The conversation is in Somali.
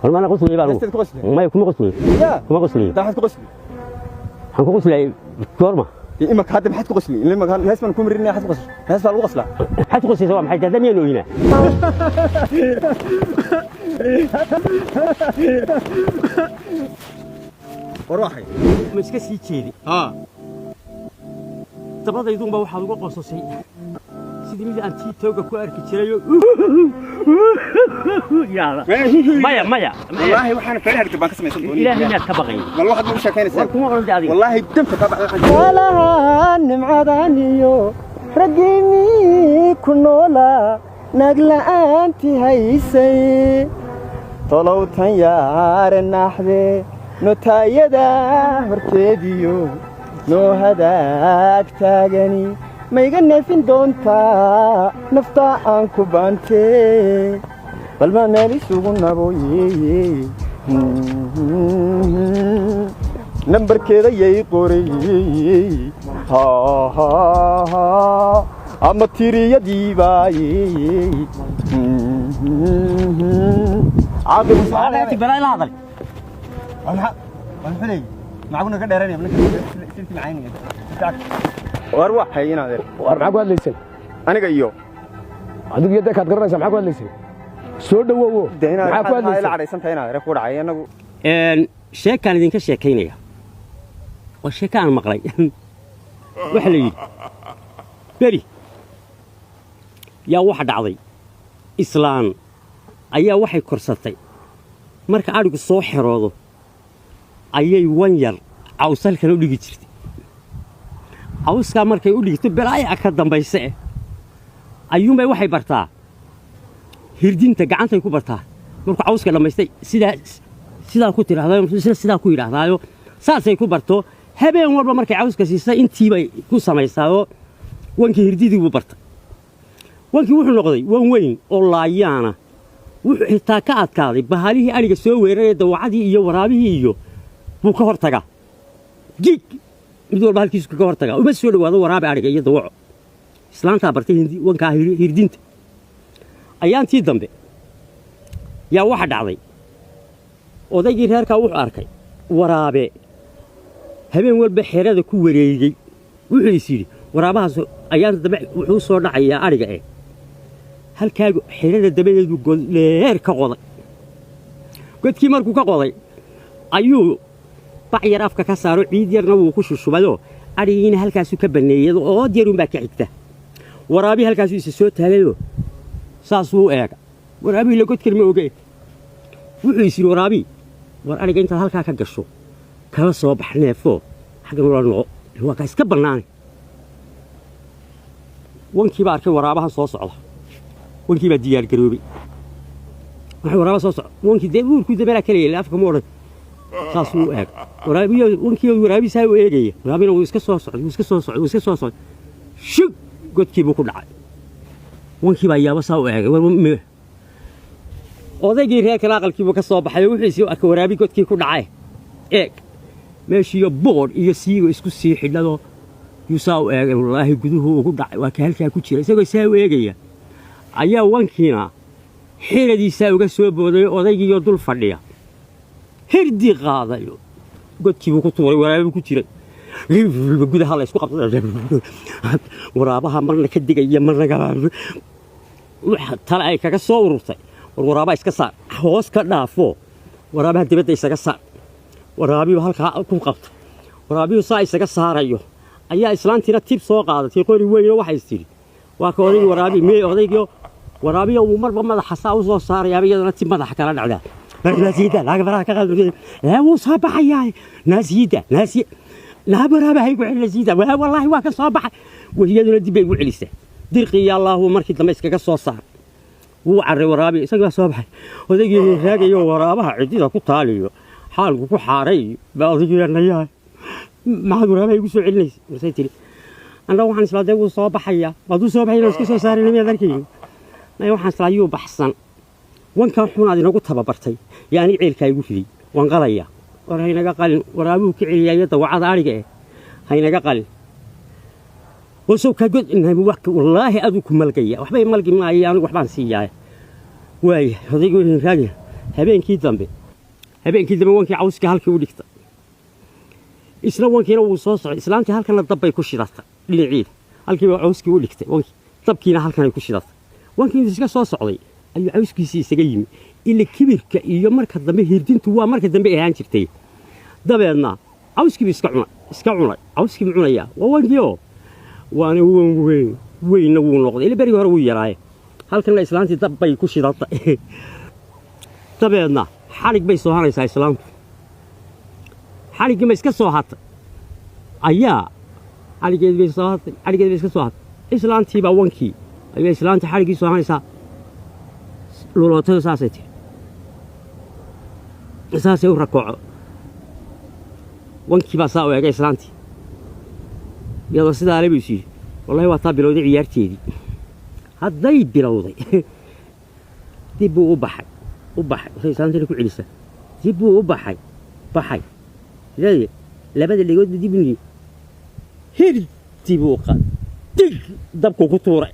War maana qoslay baan. Heestaad ku qoslay? Maya, kuma qoslay. Ya. Kuma qoslay. Daa maxaad ku qosli? Waxaan ku qoslay goorma? Dee imaka hadda maxaad ku qosli? Ilaa imaka hees baan ku marinaya, maxaad ku qosli? Hees baa lagu qoslaa. Maxaad ku qoslaysaa? Waa maxay dada? Miyaan ooyinaa? War waxay. Ma iska sii jeedi? Haa. Dabadaydunba waxaad uga qososay sidii mid aan tii tooga ku arki jirayo yaada. Maya, maya. Wallaahi waxaan feeraha hargab baan ka samaysan doonaa. Ilaahay miyaad ka baqayn? Bal waxaad nagu sheekaynaysaa. War kuma odhan de adiga. Wallaahi damta ka baxday waxaan. Walahan nimcadaniyo raggiinnii ku noolaa naag la'aantii haysay tolowtan yaare naaxde notaayada horteediyo noo hadaag taagani ma iga neefin doontaa naftaa aan ku baantee bal ma meel isugu nabooye nambarkeeda yay qoray ama tiriyadiibaaye. Balaa ila hadal. Waan xulay. Macaguna ka dheeranaya ninka silti macaynaya. War waxay inaad War maxaa ku hadlaysan? Aniga iyo Adigu iyo deekaad garanaysaa, maxaa ku hadlaysan? Soo dhawowo. Dee inaad maxaa ku maxaa ila hadlaysan? cadhaysan tahay inaad reer ku dhacay anagu. Sheekaan idinka sheekaynaya waa sheeko aan maqlay. Waxaa la yidhi beri yaa waxa dhacday islaan ayaa waxay korsatay marka adhigu soo xeroodo ayay wan yar cawsalkan u dhigi jirtay. Cawskaa markay u dhigto belaaya ka dambayse eh ayuunbay waxay bartaa hirdinta, gacantay ku bartaa. Markuu cawska dhammaystay sidaa sidaa ku tidhaahdayo, isna sidaa ku yidhaahdaayo, saasay ku barto. Habeen walba markay cawska siisay intiibay ku samaysaayoo wankii hirdidii buu bartay. Wankii wuxuu noqday wan weyn oo laayaana, wuxuu xitaa ka adkaaday bahalihii adhiga soo weeraraya, dawacadii iyo waraabihii iyo buu ka hor tagaa. Gig mid walba halkiisu kaga hor tagaa, uma soo dhowaado waraabe adhiga iyo dawaco. Islaantaa bartay wankaa hirdinta. Ayaantii dambe yaa waxa dhacday odaygii reerkaa wuxuu arkay waraabe habeen walba xerada ku wareegey. Wuxuu is yidhi waraabahaas ayaanta dambe wuxuu soo dhacayaa adhiga eh. Halkaagu xerada dabadeedu god dheer ka qoday. Godkii markuu ka qoday ayuu bac yar afka ka saaro, ciid yarna wuu ku shushubayoo adhigiina halkaasuu ka banneeyey, ood yarunbaa ka xigta. Waraabii halkaasuu isa soo taagayoo saasuu u eega. Waraabii la godkan ma oge. Wuxuu is yidhi waraabii, war adhiga intaad halkaa ka gasho kala soo bax neefoo xaggan ula noqo, waa kaa iska bannaanay. Wankii baa arkay waraabahan soo socda. Wankii baa diyaar garoobay. Waxay waraaba soo socda wankii dee uurkuu dameelaa kala yeelay, afka ma odhan, saasuu u eega waraabiyo. Wankii waraabisaa u eegaya, waraabina wuu iska soo socday, wuu iska soo socday, wuu iska soo socday, shug godkii buu ku dhacay. Wankii baa yaabo saa u eegay. Odaygii reerkan aqalkiibuu ka soo baxay oo wuxuu isii arkay waraabi godkii ku dhacay. Eeg meeshiiyo boodh iyo siigo isku sii xidhadoo yuu saa u eegay. Wallaahi guduhu ugu dhacay, waa ka halkaa ku jira. Isagoo saa u eegaya ayaa wankiina xiradiisaa uga soo booday odaygiioo dul fadhiya, hirdi qaaday, godkiibuu ku tuuray waraabi ku jiray. Gudaha la isku qabsaday, waraabaha marna ka digaya marna waxa tale ay kaga soo ururtay, war waraabaha iska saar, hoos ka dhaafo, waraabaha dibadda isaga saar. Waraabiyu halkaa ku qabtay, waraabiyu saa isaga saarayo ayaa islaantiina tib soo qaadatay qori weyn oo waxay is tidhi waa ka odaygii waraabi mee. Odaygii waraabiyo uu marba madaxa saa u soo saarayaaba iyadana tib madaxa kala dhacdaa. Naasiyada laaga faraha ka qaad, ee wuu soo baxayaa. Naasiyada naasiya laa waraaba haygu celin naasiyada, waa wallaahi waa ka soo baxay. Iyaduna dib bay ugu celisaa dirqi iyo allaahu. Markii dambe iskaga soo saar wuu carray waraabi, isagii baa soo baxay. Odaygii raagayo waraabaha cidida ku taaliyo xaalku ku xaaray baa odaygii nayahay, maxaad waraabaha igu soo celinaysa? Marsay tiri, annaga waxaan islaa dee wuu soo baxayaa, hadduu soo baxay inaan iska soo saarayna miyaad arkaynin? Maya, waxaan islaa yuu baxsan. Wankan xunaad inagu tababartay yaa aniga ceelkaa igu riday, waan qalayaa. War haynaga qalin, waraabuhu ka celiyaa iyo dawacada adhiga eh, haynaga qalin. Warsow kaa god wax wallaahi aduu ku malgaya, waxbay malgi maayo, anigu waxbaan siiyaay. Waaya, odaygu raagi. Habeenkii dambe wankii cawska halkii u dhigtay, isna wankiina wuu soo socday. Islaantii halkana dabbay ku shidatay dhinaciida, halkiiba cawskii u dhigtay wankii, dabkiina halkanay ku shidatay. Wankii intuu iska soo socday ayuu cawskiisii isaga yimi. Ila kibirka iyo marka dambe hirdintu waa marka dambe ahaan jirtay. Dabeedna cawskiibu iska cunay, iska cunay, cawskiibu cunayaa. Waa wankiioo waana wan weyn weynna wuu noqday, ila berigii hore wuu yaraaye. Halkanna islaantii dab bay ku shidatay. Dabeedna xadhig bay soo hanaysaa islaantu. Xadhiggii ma iska soo hatay ayaa xadhiggeedi bay soo hatay, xadhiggeedi bay iska soo hatay. Islaantii baa wankii ayaa islaantii xadhiggii soo hanaysaa, lulootado saasay tiri, saasay u rakooco. Wankii baa saa u eegay islaantii iyadoo sidaa le buu is yidhi, wallahi waa taa bilowday ciyaarteedii. Hadday bilowday, dib buu u baxay, u baxay. Say islaantiina ku celisa, dib buu u baxay, baxay. Sidee labada dhegood dib u hirdi buu qaaday, dig dabkuu ku tuuray.